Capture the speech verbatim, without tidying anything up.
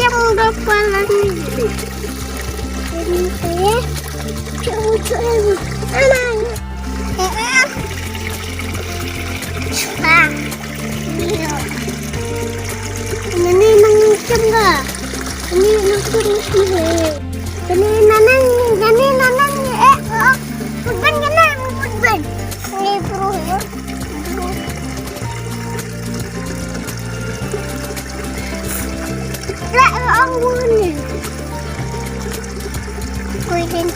Ang dapat lang ni. Ini saya. Cuba cuba. Aman. Eh, eh. Cuba. Ini. Ini nang cuba. Ini nang cuba. Ini nang, ini nang. Eh, oh. Putban kena, putban. Ini bro. Lah, ang ni. Kuitin.